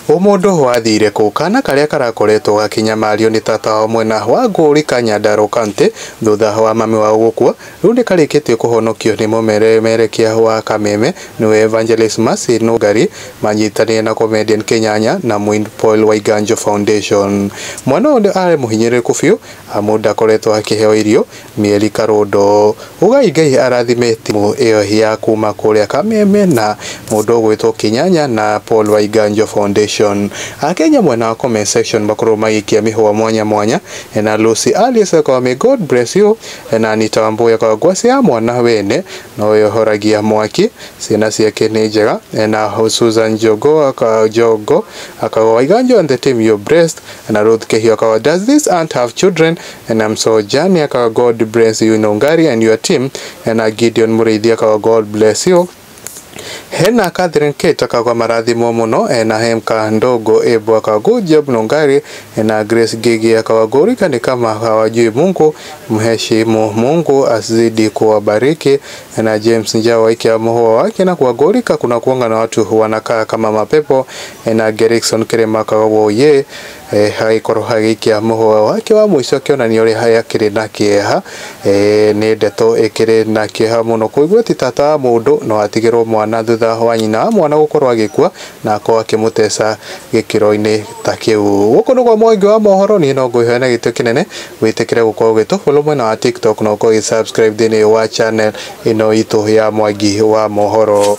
Ũmũndũ wathire kũ? Kana karĩa karakoretwo gakinyamario nĩ tata wao mwena wa Ngũrika, Nyandarua County, thutha wa mami wao gũkua, rĩu nĩ karĩkĩtie kũhonokio nĩ mũmerekia wa Kameme, nĩwe Evangelist Mercy Nungari, manyitanĩire na comedian Kĩnyanya na Mwin Paul Waiganjo Foundation. Mwana ũyũ arĩ mũhinyĩrĩrĩku biũ amu ndakoretwo akĩheo irio mĩeri karũndo. Ugai Ngai arathime timu ĩyo ya kuma kũrĩa Kameme na mũndũ ũgwĩtwo Kĩnyanya na Paul Waiganjo Foundation. Akenya mwena wa comment section makorwo magĩikia mĩhũa mwanya mwanya, na Lucy Alice akawa, "May God bless you," na Anita Wambui akawa, "Ngwacĩ ya mwana wene no yohoragia mwaki, ciana ciake nĩ njega," na Susan Jogo aka Jogo akawa, "Waiganjo and the team, you're blessed," na Ruth Kehio akawa, "Does this aunt have children?" And I'm so Jani akawa, "God bless you, Nungari, and your team," na Gideon Mũrĩithi akawa, "God bless you." Hena Catherine Kate akagwa, "Marathimwo mũno," na Hemka Ndogo Ebo akawa, "Good job, Nungari," na Grace Gigi akawa, "Ngũrika ni kama hawajui Mungu, mheshimu Mungu azidi kuwabariki," na James Njao aikia muhua wake na kwa Ngũrika kuna kuanga na watu wanakaa kama mapepo, na Gerikson Kirima akawa, "Woye," hagĩkorwo hagĩikia mũhũa wake wa mũico akĩonania ũrĩa akĩrĩ na kĩeha. Nĩ ndeto ĩkĩrĩ na kĩeha mũno kũigua ti tata wa mũndũ no atigĩrwo mwana thutha wa nyina wa mwana gũkorwo agĩkua na akorwo akĩmũteca gĩkĩro-inĩ ta kĩu. Gũkũ nĩguo Mwangi wa mohoro. Niĩ no ngũihoya na gĩtĩo kĩnene wĩtĩkĩre gũkorwo ũgĩtũfollow mwena wa TikTok na ũkorwo ũgĩ subscribe thĩinĩ wa channel ĩno itũ ya Mwangi wa mohoro.